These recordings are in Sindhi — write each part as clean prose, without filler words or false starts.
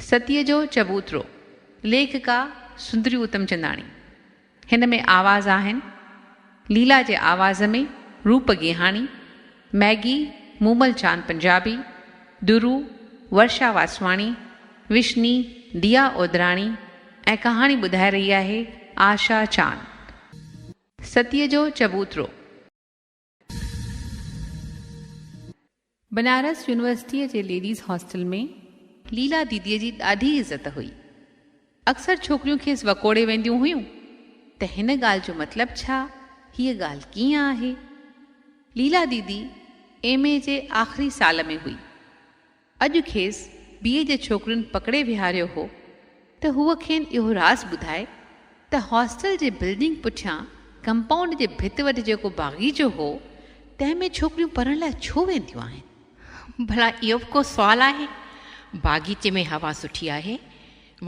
ستيء جو چبوترو، ليکڪا سندري اتمچنداڻي. هن ۾ آواز آهن، ليلا جي آواز ۾ روپ گيهاڻي، ميگي، مومل چاند پنجابي، درو، ورشا واسواڻي، وشني، ديا اودراڻي ۽ ڪهاڻي ٻڌائي رهي آهي آشا چاند. ستيء جو چبوترو. بنارس يونيورسٽيء جي ليڊيز هاسٽل ۾ ليلا ديديء جي ڏاڍي عزت هئي. اڪثر ڇوڪريون کيس وڪوڙي وينديون هيون ته هن ڳالهه جو مطلب ڇا، هيء ڳالهه ڪيئن آهي؟ ليلا ديدي ايم. اي جي آخري سال ۾ هئي. اڄ کيس بي اي جي ڇوڪرين پڪڙي ويهاريو هو ته هوء کين اهو راز ٻڌائي ته هاسٽل جي بلڊنگ پٺيان ڪمپائونڊ جي ڀت وٽ جيڪو باغيچو هو تنهن ۾ ڇوڪريون پڙهڻ لاء ڇو وينديون آهن؟ ڀلا اهو به ڪو سوال آهي؟ باغيچي ۾ هوا سٺي آهي.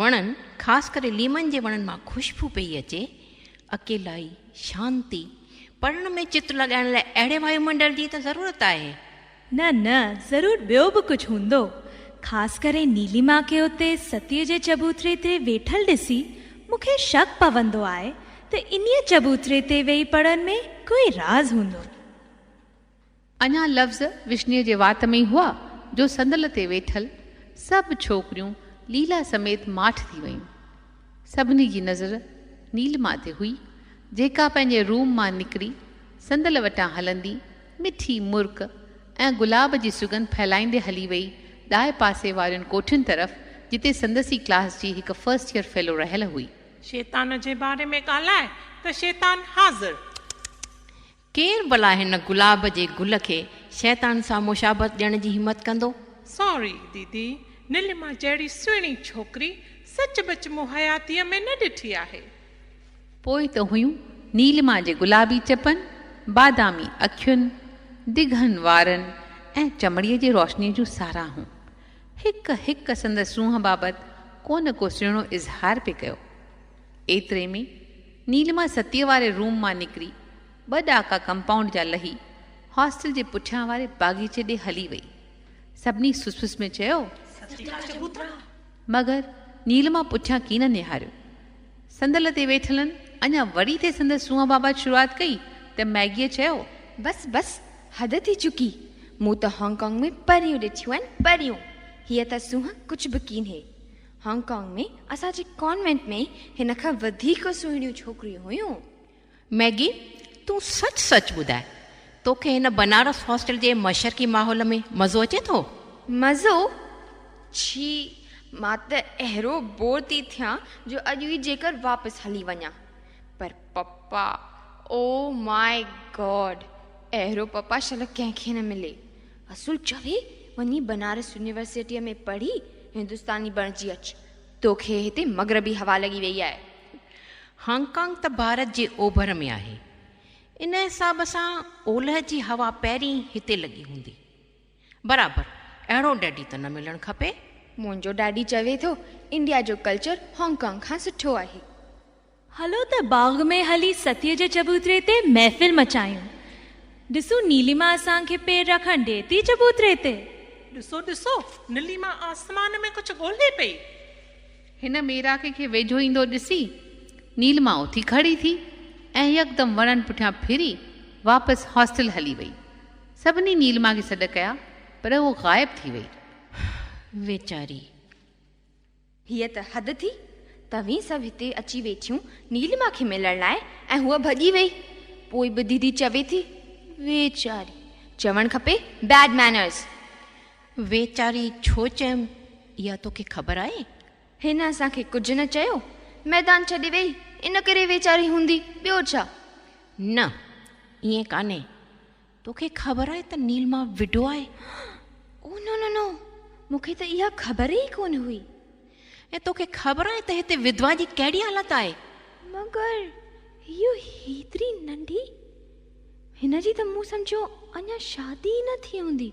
وڻن، خاص ڪري ليمن جي وڻن مان خوشبو پئي اچي. اڪيلائي، شانتي، پڙهڻ ۾ چت لڳائڻ لاء اهڙي وايومنڊل جي ته ضرورت آهي. نه نه ضرور ٻيو به ڪجهه هوندو. خاص ڪري نيليما کي اتي ستيء جي چبوتري تي ويٺل ڏسي مون کي شڪ پوندو آهي ته انهيء چبوتري تي ويهي پڙهڻ ۾ ڪوئي راز هوندو. اڃا لفظ وشنيء جي وات ۾ ئي هئا جو صندل تي ويٺل سڀ ڇوڪريون ليلا سميت ماٺ ٿي ويون. سڀني جي نظر نيلما تي هئي، جيڪا پنهنجي روم مان نڪري صندل وٽان هلندي مٺي مرڪ ۽ گلاب جي سڳنڌ ڦهلائيندي هلي وئي ڏائي پاسي وارين ڪوٺين طرف جتي سندس ئي ڪلاس جي هڪ فرسٽ يئر فيلو رهيل هئي. شيطان جي باري ۾ ڳالهاء ته شيطان حاضر. ڪير ڀلا هن گلاب جي گل کي شيطان سان مشابهت ڏيڻ جي همت ڪندو؟ سوري ديدي، نيلما جهڙي سهڻي ڇوڪري سچ بچ مون حياتيء ۾ نه ڏٺي آهي. پوء ته هيون نيلما جي گلابي چپن، بادامي اکين، ڊگهن وارن ۽ چمڙيء جي روشنيء جون ساراهون. هڪ هڪ سندس سونهن بابت ڪونه ڪو سهڻو اظهار پئي ڪيو. ايتري ۾ نيلما ستيء واري روم مان نڪري ٻه ڏاڪا ڪمپائونڊ جا لهي هاسٽل جي پٺيان واري باغيچي ڏي هلي وئي. سڀني سس پس ۾ چيو. مگر نيلما پٺيان ڪين نهاريو. صندل تي ويٺلن اڃا وري ٿي سندس سونهن بابت شروعات ڪئي ته ميگيء چيو. بس بس حد ٿي چڪي. مون ته هانگ ڪانگ ۾ پريون ڏٺيون آهن پريون. هيء ته سونهن ڪجهه به ڪينهي. هانگ ڪانگ ۾ اسان جي ڪانوينٽ ۾ هن کان وڌيڪ سهڻيون ڇوڪريون هيون. ميگي، تون سچ سچ ٻڌاء، توکي هن بنارس هاسٽل جي مشرقي ماحول ۾ مزو اچي ٿو؟ مزو؟ ڇي، مان ته اهڙو بور ٿي ٿيان جو اڄ ئي جيڪر واپس هلي وڃان. پر پپا، او ماء گاڊ، اهڙو پپا شل ڪنهن کي نه ملي. اصل چوي، وڃي بنارس يونيورسٽيء ۾ پڙهي هندستاني بڻجي اچ. توکي هتي مغربي هوا لڳي ويئي آهي. هانگ ڪانگ ته ڀارت جي اوڀر ۾ آهي. ان حساب سان اولهه جي هوا پهرين هتي لڳي هوندي. برابر اهڙو ڊيڊي ته نه ملڻ کپي. منهنجو ڊيڊي چوي ٿو انڊيا جو ڪلچر هانگ ڪانگ کان سٺو آهي. هلو ته باغ ۾ هلي ستيء جي چبوتري تي محفل مچايون. ڏسون نيليما اسان کي پير رکڻ ڏئي ٿي چبوتري تي. ڏسو ڏسو نيليما آسمان ۾ ڪجهه ڳولهي پئي. هن ميراڪي کي ويجهو ايندو ڏسي نيلما اٿي کڙي ٿي ۽ يڪدم وڻن پٺيان ڦري واپس هاسٽل هلي وئي. سڀني نيلما کي سڏ ڪيا پر هوء غائب ٿي وئي. ويچاري! هيء ته حد ٿي! توهين سڀ هتي اچي ويٺيون نيلما کي ملڻ لاء ۽ هوء ڀڄي وئي. پوء به ديدي چوي ٿي، ويچاري! چوڻ کپي بيڊ مينرز! ويچاري ڇو چيم، اها توکي خبر آهي؟ هن اسان کي ڪجهه نه چيو، ميدان ڇڏي ويئي، ان ڪري ويچاري هوندي، ٻيو ڇا؟ نه، ائين ڪانهي. توکي خبر آهي ته نيلما وڊو آهي؟ او نو نو نو، مون کي ته اها خبر ئي ڪونه هئي. ۽ توکي خبر آهي ته هتي وڌوا جي ڪهڙي حالت آهي؟ مگر هيء هيتري ننڍي، هن جي ته مون سمجهيو اڃا شادي ئي نه ٿي هوندي.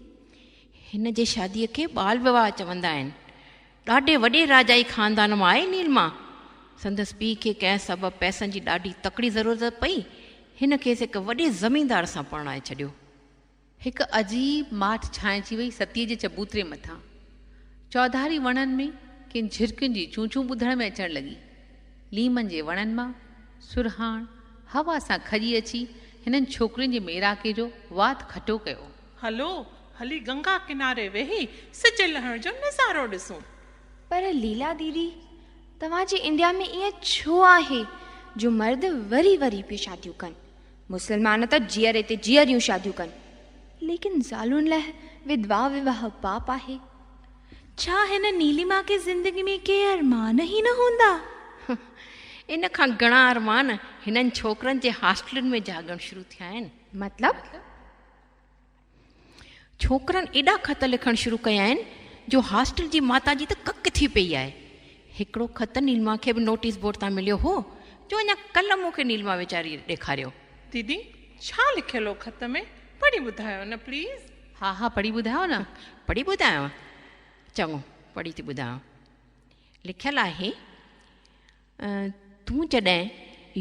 هن جي شاديء کي ٻال وواهه چوندا آهن. ڏاڍي وڏي راجائي خاندان مان آهي نيلما. سندس پيء کي ڪنهن سبب پئسن جي ڏاڍي تڪڙي ضرورت پئي. هن کيس هڪ وڏي زميندار سان پرڻائي ڇڏيو. هڪ عجيب ماٺ ڇانئجي وئي ستيء جي چبوتري مٿان. چوڌاري وڻن ۾ ڪن جهرڪين جي چون چون ٻڌڻ ۾ اچڻ لڳي. ليمن جي وڻن مان سرهاڻ هوا سان کڄي اچي هنن ڇوڪرين جي ميڙاڪي جو وات کٽو ڪيو. هلو، هلي گنگا ڪناري ويهي سج لهڻ جو نظارو ڏسون. پر ليلا ديدي، توهان جي انڊيا ۾ ائين ڇو آهي جو مرد وري وري پيون شاديون ڪن؟ مسلمان ته جيئري تي جيئريون شاديون ڪن، ليڪن زالن لاء ودوا وواهه پاپ آهي. ڇا هن نيليما کي زندگي ۾ ڪي ارمان ئي نه هوندا؟ ان کان گهڻا ارمان هنن ڇوڪرن جي هاسٽلن ۾ جاڳڻ شروع ٿيا آهن. مطلب؟ ڇوڪرن ايڏا خط لکڻ شروع ڪيا آهن جو هاسٽل جي ماتا جي ته ڪڪ ٿي پئي آهي. هڪڙو خط نيلما کي به نوٽيس بورڊ تان مليو هو جو اڃا ڪلهه مون کي نيلما ويچاري ڏيکاريو. ديدي ڇا لکيل هو خط ۾ پڙهي ٻڌايو نه پليز. ها ها پڙهي ٻڌايو نه. پڙهي ٻڌايانو؟ چڱو پڙهي ٿي ٻڌايان. لکيل آهي، تون جڏهن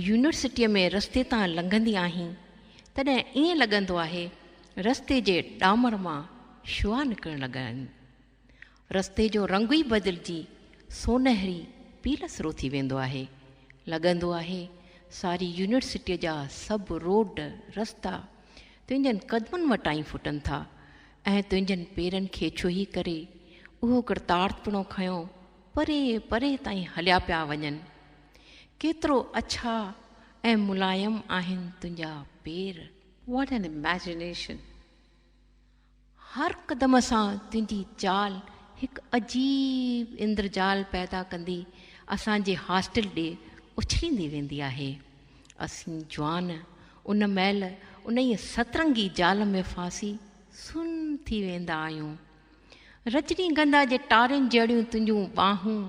يونيورسٽيء ۾ رستي تان لنگهندي آهين، تڏهن ائين لڳندو آهي رستي جي ڏامر مان شعاع نڪرڻ لڳا آهن. رستي جو رنگ ئي بدلجي سونهري پيلسرو ٿي ويندو آهي. لڳندو آهي ساري يونيورسٽيء جا سڀ روڊ رستا تنهنجن قدمن وٽان ئي ڦٽن ٿا ۽ تنهنجن پيرن کي ڇهي ڪري اهو ڪرتارٿپڻو کنيو پري پري تائين هليا پيا وڃن. ڪيترو اڇا ۽ ملائم آهن تنهنجا پير. What an imagination! هر قدم سان تنهنجي چال هڪ عجيب اندرجال پيدا ڪندي اسان جي هاسٽل ڏي اڇليندي ويندي آهي. اسين جوان ان مهل انهيء سترنگي جال ۾ ڦاسي سن ٿي ويندا آهيون. رجني گنڌا جي ٽارين جهڙيون تنهنجون ٻانهون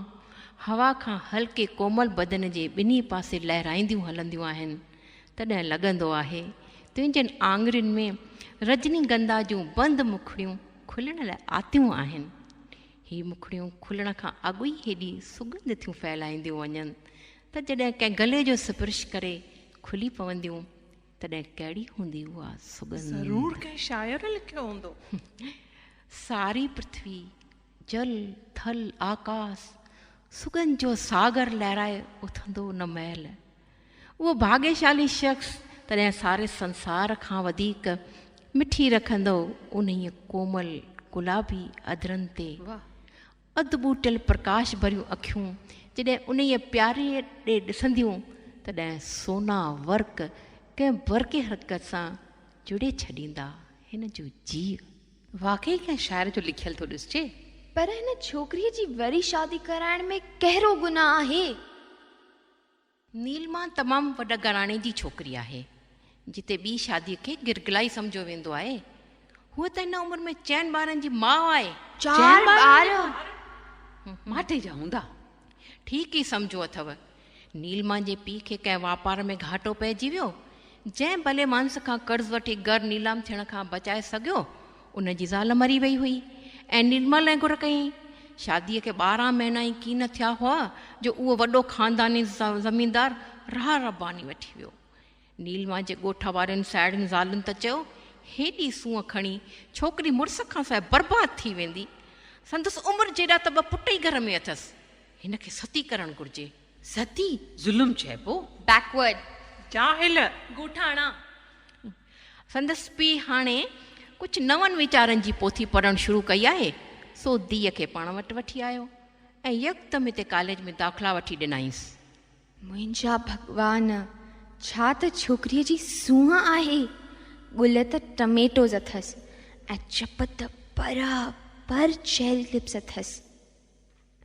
هوا کان هلڪي ڪومل بدن جي ٻنهي پاسي لهرائينديون هلنديون آهن، تڏهن لڳندو آهي تنهنجن آڱرين ۾ رجني گنڌا جون بند مکڙيون کلڻ لاء آتيون آهن. هي مکڙيون کلڻ کان اڳ ئي هيڏي سڳنڌ ٿيون ڦهلائينديون وڃن ته جڏهن ڪنهن گلي جو سپرش ڪري کلي پونديون تڏهن ڪهڙي هوندي اها سڳنڌ. ضرور ڪنهن شاعر لکيو هوندو. ساري پرٿوي، جل، ٿل، آڪاس، سڳنڌ جو ساگر لهرائي اٿندو ان مهل. اهو ڀاڳيشالي شخص تڏهن ساري سنسار کان وڌيڪ مٺي رکندو انهيء ڪومل گلابي اڌرن تي. اڌ ٻوٽيل پرڪاش ڀريون اکيون جڏهن انهيء پياري ڏي ڏسنديون، تڏهن سونا ورق ڪنهن برقي حرڪت سان جڙي ڇڏيندا هن جو جيء. واقعي ڪنهن شاعر جو لکيل ٿو ڏسجي. پر هن ڇوڪريء جي وري شادي ڪرائڻ ۾ ڪهڙو گناهه آهي؟ نيلما تمام وڏ گهراڻي جي ڇوڪري آهي، جتي ٻي شاديء کي گرگلائي سمجهيو ويندو آهي. هوء ته هن عمر ۾ چئن ٻارن جي ماء آهي. چار ٻار؟ ماٽي جا هوندا. ٺيڪ ئي سمجهيو اٿو. نيلما جي پيء کي ڪنهن واپار ۾ گهاٽو پئجي ويو. جنهن ڀلي مانس کان قرض وٺي گهر نيلام ٿيڻ کان بچائي سگهيو، ان جي زال مري وئي هئي ۽ نيلما لاء گهر ڪيائين. شاديء کي 12 مهينا ئي ڪين ٿيا هئا جو اهو وڏو خانداني زميندار راهه رباني وٺي ويو. نيلما جي ڳوٺ وارين ساهيڙين زالن ته چيو، هيڏي سونهن کڻي ڇوڪري مڙس کان سواء برباد ٿي ويندي. سندس عمر جيڏا ته ٻه پٽ ئي گهر ۾ اٿس. هن کي ستي ڪرڻ گهرجي. ستي ظلم چئبو. بيڪورڊ. جاهل. ڳوٺاڻا. سندس پيء هاڻي ڪجهه نون ويچارن جي پوٿي پڙهڻ شروع ڪئي آهي، سو ڌيء کي پاڻ وٽ وٺي آيو ۽ يڪدم هتي ڪاليج ۾ داخلا وٺي ڏنائينس. منهنجا ڀڳوان، ڇا ته ڇوڪريء جي سونهن آهي! ڳل ته ٽميٽوز اٿس ۽ چپ ته برابر چيري لپس اٿس.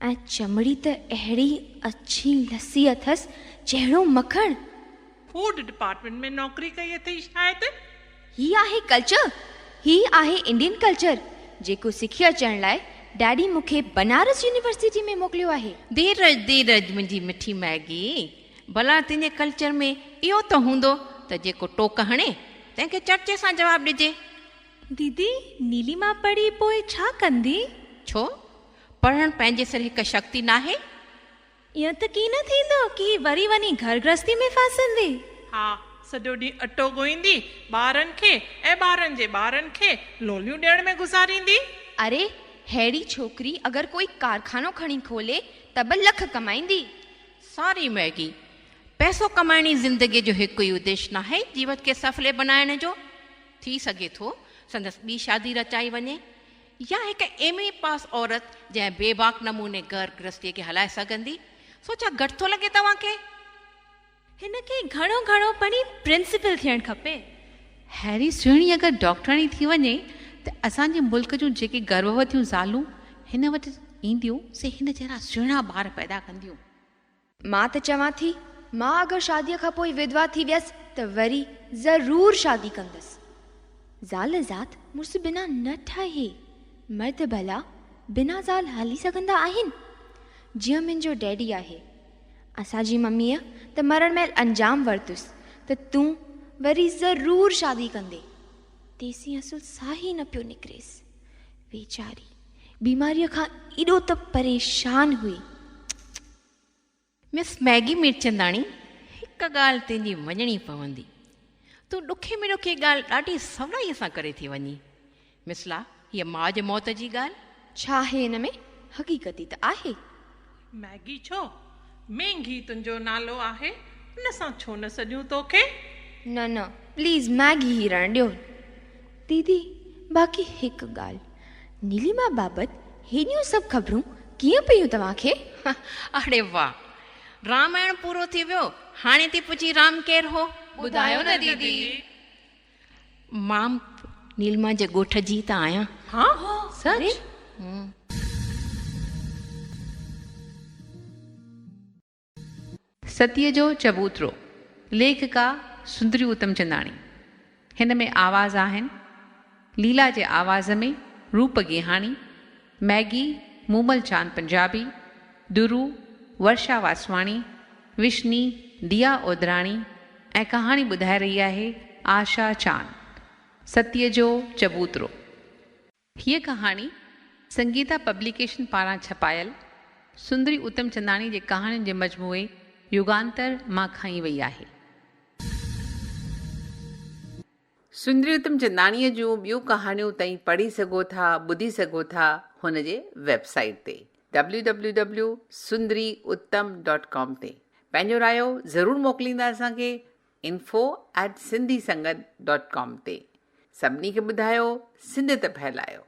۽ چمڙي ته اهڙي اڇي لسي اٿس جهڙو مکڻ. فوڊ ڊپارٽمينٽ ۾ نوڪري ڪئي اٿئي شايد. هي آهي ڪلچر، هي آهي انڊين ڪلچر جيڪو سکي اچڻ لاء ڊيڊي مون کي بنارس يونيورسٽي ۾ موڪليو آهي. ڌيرج ڌيرج منهنجي مٺي ميگي، ڀلا تنهنجي ڪلچر ۾ اهو ته هوندو ته جيڪو ٽوڪ هڻي تنهن کي چرچي سان جواب ڏجي. ديدي نيليما پڙهي پوء ڇا ڪندي؟ ڇو؟ پڙهڻ پنهنجي سر هڪ شڪتي ناهي؟ ائين ته ڪين ٿيندو ڪي وري وڃي گهر گرهستي ۾ ڦاسندي. ها، سڄو ڏينهن اٽو ڳوهيندي، ٻارن کي ۽ ٻارن جي ٻارن کي لوليون ڏيڻ ۾ گذاريندي. اري، ههڙي ڇوڪري اگر ڪوئي ڪارخانو کڻي کولي ته به لک ڪمائيندي. ساري ميگي، پئسو ڪمائڻ ئي زندگيء جو هڪ ئي اديش ناهي، جيوت کي سڦلي بنائڻ جو. ٿي سگهي ٿو سندس ٻي شادي رچائي وڃي يا هڪ ايم اي پاس عورت جنهن بيباڪ نموني گهر گرهستيء کي هلائي سگهندي، سو ڇا گهٽ ٿو لڳي توهان کي؟ هن کي گهڻو گهڻو پڙهي پرنسپل ٿيڻ کپي. ههڙي سهڻي اگر ڊاڪٽرياڻي ٿي وڃي ته اسان جي ملڪ جون جيڪي گرڀوتيون زالون هن وٽ اينديون سي هن جهڙا سهڻا ٻار پيدا ڪنديون. مان ته چوان ٿي مان اگر شاديء کان پوء وڌوا ٿي ويس ته وري ضرور شادي ڪندس. زال ذات مڙس بنا نه ٺهي. مرد ڀلا بنا زال هلي سگهندا آهن؟ جيئن منهنجو ڊيڊي آهي. اسان جي مميء ته مرڻ مهل انجام ورتس ته تون وري ضرور شادي ڪندين. تيسين اصل ساهه ئي نه پيو نڪريس. ويچاري بيماريء کان ايڏو ته پريشان هئي. مس ميگي ميرچنداڻي، هڪ ڳالهه تنهنجي مڃڻي پوندي. تون ڏکي ۾ ڏکي ڳالهه ڏاڍي سولائيء سان ڪري ٿي وڃين. مثلا هيء ماء جي موت جي ڳالهه. ڇا آهي ان ۾ حقيقت ئي ته آهي. ميگي ڇو؟ مينگهي تنهنجو نالو آهي ان سان ڇو نه سڏيون توکي؟ نه نه پليز ميگي ئي رهڻ ڏيو. ديدي باقي هڪ ڳالهه نيليما بابت هيڏيون سڀ خبرون ڪيئن پيون توهان کي؟ اڙي واهه رامائڻ پورو ٿي ويو هاڻي ٿي پڇين رام ڪير هو؟ ٻڌايو نه ديدي. مان نيلما جي ڳوٺ جي ته آهيان. ها سچ؟ ستيء جو چبوترو، ليکڪا سندري اتمچنداڻي. هن ۾ آواز آهن، ليلا جي آواز ۾ روپ گيهاڻي، ميگي، مومل چاند پنجابي، درو، ورشا واسواڻي، وشني، ديا اودراڻي ۽ ڪهاڻي ٻڌائي رهي آهي آشا چاند. ستيء جو چبوترو. هيء ڪهاڻي سنگيتا پبليڪيشن پاران ڇپايل سندري اتمچنداڻي جي ڪهاڻين جي مجموعي يگانتر مان کنئي وئي آهي. سندري اتمچنداڻيء جون ٻيون ڪهاڻيون تئين پڙهي سگهو ٿا، ٻڌي سگهو ٿا هن جي ويب سائيٽ تي www Sundri Uttam dot com تي. پنهنجو رايو ضرور موڪليندا اسان کي info at Sindhi Sangat dot com تي. سڀني کي ٻڌايو، سنڌيت ڦهلايو.